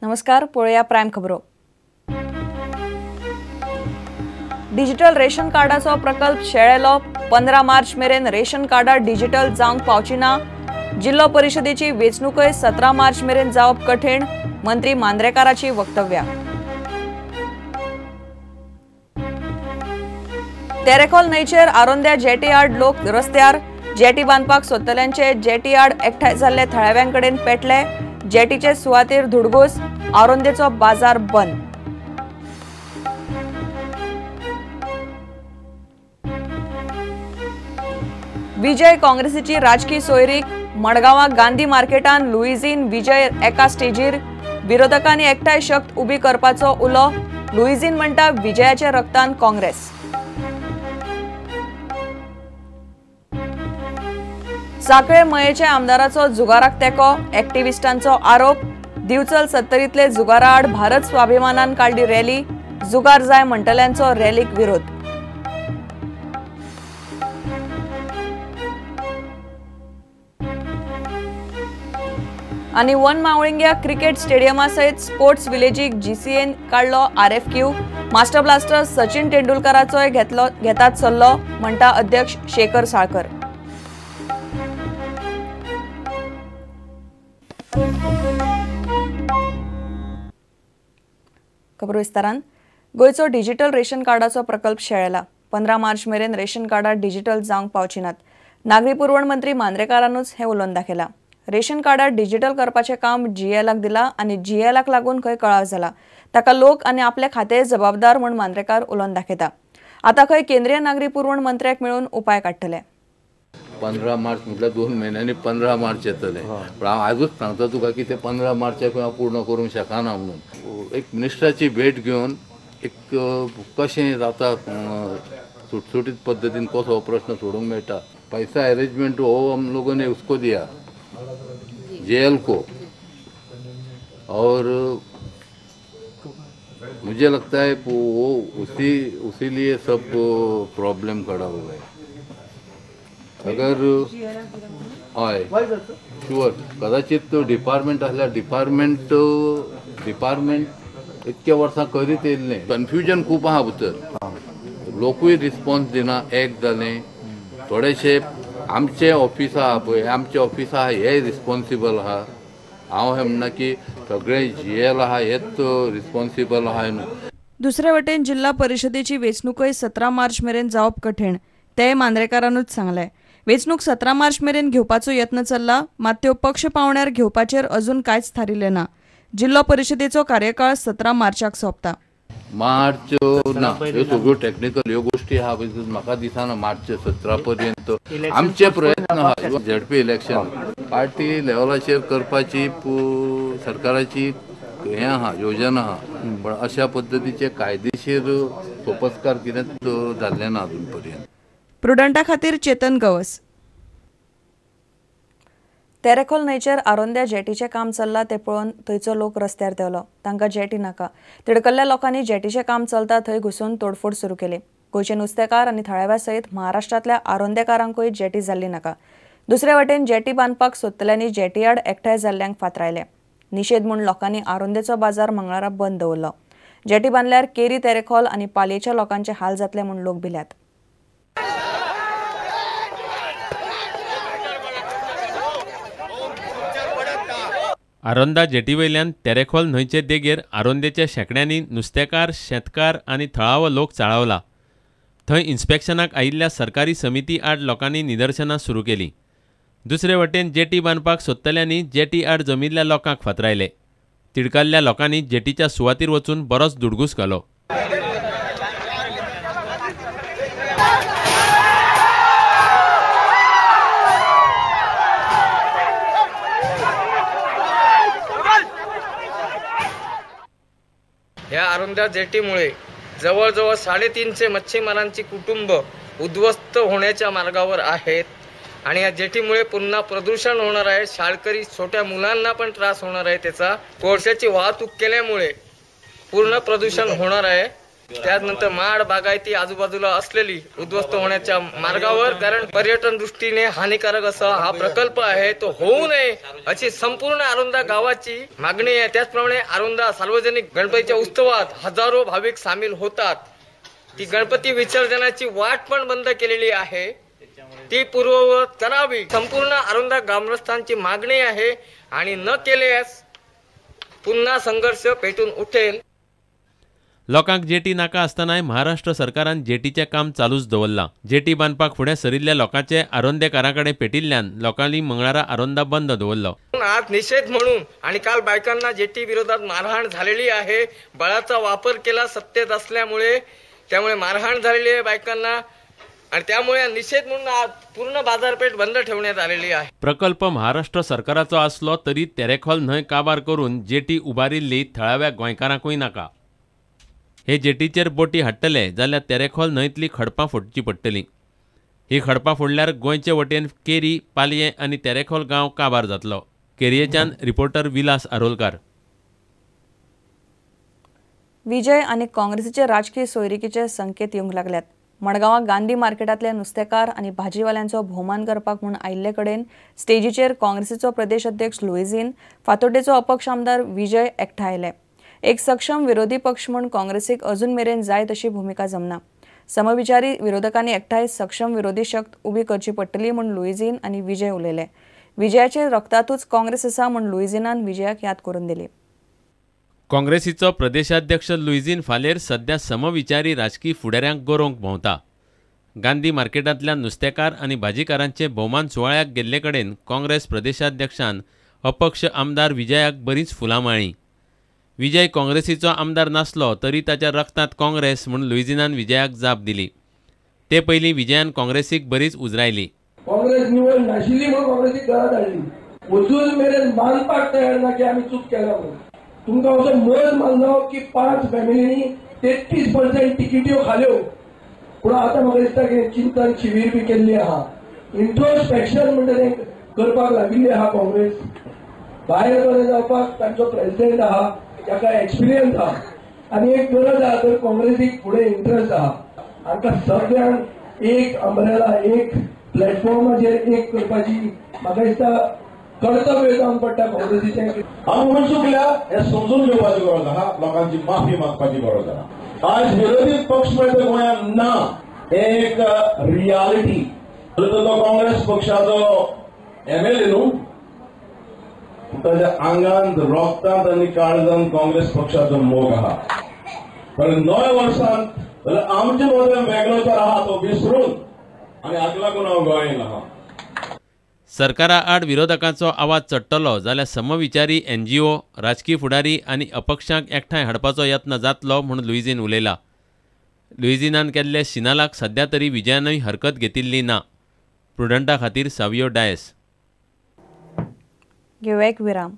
नमस्कार, पळोवया प्रायम खबरो. डिजिटल रेशन कार्डाचो प्रकल्प शेळेलो. 15 मार्च मेरेन रेशन कार्डां डिजिटल जावंक पावची ना. जिल्लो परिशदेची वेंचणूकय 17 मार्च मेरेन जावप कठीण, मंत्री मांद्रेकाराची वक्तव्या. तेरेखोल न्हंयचेर आरोंद्या जेटी आड लोक रस्त्यार. जेटी बांदपाक सोदतल्यांचे जेटी आड एकठांय जाल्ले थळाव्यां कडेन पेटले. जेटीचे सुवातेर धुडगूस, आरोंदेचो बाजार बंद. विजय काँग्रेसीची राजकी सोयरीक. मडगांवां गांधी मार्केटान लुईझीन विजय एका स्टेजीर. विरोधकांनी एकठांय शक्त उबी करपाचो उलो. लुईझीन म्हणटा विजयाच्या रक्तान काँग्रेस. साखळे मयेच्या आमदाराचो जुगाराक तेंको, एक्टिविस्टांचो आरोप. दिवचल सत्तरींतले जुगारा आड भारत स्वाभिमानान काडली रॅली. जुगार जाय म्हणटल्यांचो रॅलीक विरोध. आनी वन मावळिंग्या क्रिकेट स्टेडियमा सयत स्पोर्ट्स विलेजीक जीसीएन काडलो आरएफक्यू. मास्टर ब्लास्टर सचिन तेंडुलकराचोय घेतात सल्लो, म्हणटा अध्यक्ष शेखर साळकर. खबर विस्तारान. गोंयचो डिजिटल रेशन कार्डाचो प्रकल्प शेळेला. 15 मार्च मेरेन रेशन कार्डां डिजिटल जावंक पावची नात. नागरी पुरवण मंत्री मांद्रेकारानूच हें उलोवन दाखयलां. रेशन कार्डां डिजिटल करपाचें काम जीएलाक दिलां आनी जीएलाक लागून खंय कळाव जाला. ताका लोक आनी आपले खातें जबाबदार म्हूण मांद्रेकार उलोवन दाखयता. आतां खंय केंद्रीय नागरी पुरवण मंत्र्याक मेळून उपाय काडटले. 15 मार्च म्हटल्यार 2 म्हयन्यांनी 15 मार्च येतले. पण हांव आजूच सांगता तुका की ते 15 मार्चाक हांव पूर्ण करूंक शकना म्हणून. एक मिनिस्टराची भेट घेवन एक कशें जाता सुटसुटीत पद्दतीन कसो हो प्रश्न सोडूंक मेळटा. पैसा अरेंजमेंट हो हम लोगों ने उसको दिया जेल को, और मुझे लगता है वो उसी लिए सब प्रॉब्लम खड़ा हो गया. अगर हय शुअर कदाचित डिपार्टमेंट आसल्यार डिपार्टमेंट इतक्या वर्सां करीत येयल्लें. कन्फ्युजन खूब आहा भितर, लोकूय रिस्पॉन्स दिना. एक जालें थोडेशे आमचे ऑफिस आहा पळय, आमचे ऑफिस आहा हे रिस्पॉन्सिबल आहा. हांव हें म्हणना की सगळे जीएल आहा हेच रिस्पॉन्सिबल आहा न्हू. दुसरे वटेन जिल्हा परिशदेची वेंचणूकय 17 मार्च मेरेन जावप कठीण, तें मांद्रेकारानूच सांगलें. वेंचणूक 17 मार्च मेरेन घेवपाचो यत्न चल्ला, मात त्यो पक्ष पावंड्यार घेवपाचेर अजून कांयच थारिल्लें ना. जिल्लो परिशदेचो कार्यकाळ 17 मार्चाक सोंपता. मार्च ना, ह्यो सगळ्यो टॅक्निकल ह्यो गोष्टी आहा पळय, म्हाका दिसना मार्च 17 पर्यंत आमचे प्रयत्न आहा. झेडपी इलेक्शन पार्टी लेवलाचेर करपाची सरकाराची हें आहा, योजना आहा, पण अशा पद्दतीचे कायदेशीर सोपस्कार कितेंच जाल्ले ना अजून पर्यंत. प्रुडंटा खातीर चेतन गवस. तेरेखोल न्हंयचेर आरोंद्या जेटीचें काम चल्लां तें पळोवन थंयचो लोक रस्त्यार देंवलो. तांकां जेटी नाका. तिडकल्ल्या लोकांनी जेटीचें काम चलता थंय घुसून तोडफोड सुरू केली. गोंयचे नुस्तेकार आनी थळाव्या सयत महाराष्ट्रांतल्या आरोंदेकारांकूय जेटी जाल्ली नाका. दुसरे वटेन जेटी बांदपाक सोदतल्यांनी जेटी आड एकठांय जाल्ल्यांक फातरायले. निशेध म्हूण लोकांनी आरोंदेचो बाजार मंगळारा बंद दवरलो. जेटी बांदल्यार केरी, तेरेखोल आनी पालयेच्या लोकांचे हाल जातले म्हूण लोक भिल्यात. आरोंदा जेटीवयल्यान तेरेखोल न्हंयचे देगेर आरोंदेच्या शेंकड्यांनी नुस्तेकार, शेतकार आनी थळावो लोक चाळवला. थंय इन्स्पेक्शनाक आयिल्ल्या सरकारी समिती आड लोकांनी निदर्शनां सुरू केलीं. दुसरे वटेन जेटी बांदपाक सोदतल्यांनी जेटी आड जमिल्ल्या लोकांक फातरायले. तिडकल्ल्या लोकांनी जेटीच्या सुवातीर वचून बरोच धुडगूस घालो. ह्या आरोंदा जेटीमुळे जवळजवळ 350 मच्छीमारांची कुटुंब उद्ध्वस्त होण्याच्या मार्गावर आहेत आणि या जेटीमुळे पुन्हा प्रदूषण होणार आहे. शाळकरी छोट्या मुलांना पण त्रास होणार आहे त्याचा. कोळशाची वाहतूक केल्यामुळे पूर्ण प्रदूषण होणार आहे. त्यानंतर माड बागायती आजूबाजूला असलेली उद्ध्वस्त होण्याच्या मार्गावर, कारण पर्यटन दृष्टीने हानिकारक असा हा प्रकल्प आहे, तो होऊ नये अशी संपूर्ण आरोंदा गावाची मागणी आहे। त्याचप्रमाणे आरोंदा सार्वजनिक गणपतीच्या उत्सवात हजारो भाविक सामील होतात, ती गणपती विसर्जनाची वाट पण बंद केलेली आहे, ती पूर्ववत करावी संपूर्ण आरोंदा ग्रामस्थांची मागणी आहे आणि न केल्यास पुन्हा संघर्ष पेटून उठेल। लोकांक जेटी नाका आसतनाय महाराष्ट्र सरकारान जेटीचें काम चालूच दवरलां। जेटी बांदपाक फुडें सरिल्ल्या लोकांचे आरोंदेकारां कडेन पेटिल्ल्यान लोकांनी मंगळारा आरोंदा बंद दवरलो। आज निषेध म्हणून आणि काल बायकांना जेटी विरोधात मारहाण झालेली आहे, बळाचा वापर केला सत्तेत असल्यामुळे, त्यामुळे मारहाण झालेली आहे बायकांना आणि त्यामुळे निषेध म्हणून आज पूर्ण बाजारपेठ बंद ठेवण्यात आलेली आहे। प्रकल्प महाराष्ट्र सरकाराचो आसलो तरी तेरेखोल न्हंय काबार करून जेटी उबारिल्ली थळाव्या गोंयकारांकूय नाका। हे जेटीचेर बोटी हाडटले जाल्यार तेरेखोल न्हंयतली खडपां फोडची पडटली। ही खडपां फोडल्यार गोंयचे वटेन केरी, पालयें आनी तेरेखोल गांव काबार जातलो। केरयेच्यान रिपोर्टर विलास आरोलकार। विजय आनी काँग्रेसीचे राजकीय सोयरिकेचे संकेत येवंक लागल्यात। मडगांवां गांधी मार्केटांतले नुस्तेकार आनी भाजीवाल्यांचो भोवमान करपाक म्हूण आयिल्ले कडेन स्टेजीचेर काँग्रेसीचो प्रदेश अध्यक्ष लुईझीन, फातोड्डेचो अपक्ष आमदार विजय एकठांय आयले। एक सक्षम विरोधी पक्ष म्हूण काँग्रेसीक अजून मेरेन जाय तशी भुमिका जमना। समविचारी विरोधकांनी एकठांय सक्षम विरोधी शक्त उबी करची पडटली म्हूण लुईझीन आनी विजय उलयले। विजयाचे रक्तांतूच काँग्रेस आसा म्हूण लुईझीनान विजयाक याद करून दिली। काँग्रेसीचो प्रदेशाध्यक्ष लुईझीन फालेर सध्या समविचारी राजकी फुडाऱ्यांक गरोवंक भोंवता। गांधी मार्केटांतल्या नुस्तेकार आनी भाजीकारांचे भोवमान सुवाळ्याक गेल्ले कडेन काँग्रेस प्रदेशाध्यक्षान अपक्ष आमदार विजयाक बरीच फुलां माळ्ळीं। विजय काँग्रेसीचो आमदार नासलो तरी ताच्या रक्तांत काँग्रेस म्हूण लुईझीनान विजयाक जाप दिली। ते पयलीं विजयान काँग्रेसीक बरीच उजरायली। काँग्रेस निवड नाशिल्ली म्हणून काँग्रेसीक घरा धाडली, अजून मेरेन मानपाक तयार ना की आमी चूक केल्या म्हणून। तुमकां असो मज मानलो की 5 फॅमिलींनी 33% तिकिट्यो खाल्यो, पूण आतां म्हाका दिसता की चिंतन शिबीर बी केल्ली आहा, इंट्रोस्पेक्शन म्हणटा तें करपाक लागिल्ली आहा काँग्रेस। भायर बरें जावपाक तांचो प्रेसिडेंट आहा, ताका एक्सपिरियन्स आहा आनी एक गरज आहा तर काँग्रेसीक फुडें इंट्रस्ट आहा। हांकां सगळ्यांक एक अम्ब्रेला, एक प्लॅटफॉर्माचेर एक करपाची म्हाका दिसता कर्तव्य जावन पडटा काँग्रेसीचें। हांव म्हूण चुकल्या हें समजून घेवपाची गरज आहा, लोकांची माफी मागपाची गरज आहा। आज विरोधी पक्ष म्हणटा गोंयांत ना, हें एक रियालिटी। तो काँग्रेस पक्षाचो एमएलए न्हू, ताच्या आंगांत, रक्तांत आनी काळजांत काँग्रेस पक्षाचो मोग आहा। पण 9 वर्सांत जाल्यार आमचे मदें वेगळो तर आहा तो विसरून आनी हाका लागून हांव गोंयांत आहा। सरकारा आड विरोधकांचो आवाज चडटलो जाल्यार समविचारी एनजीओ, राजकी फुडारी आनी अपक्षांक एकठांय हाडपाचो यत्न जातलो म्हूण लुईझीन उलयला। लुईझीनान केल्ले शिनालाक सध्या तरी विजयानूय हरकत घेतिल्ली ना। प्रुडंटा खातीर सावियो डायस। घेवया एक विराम।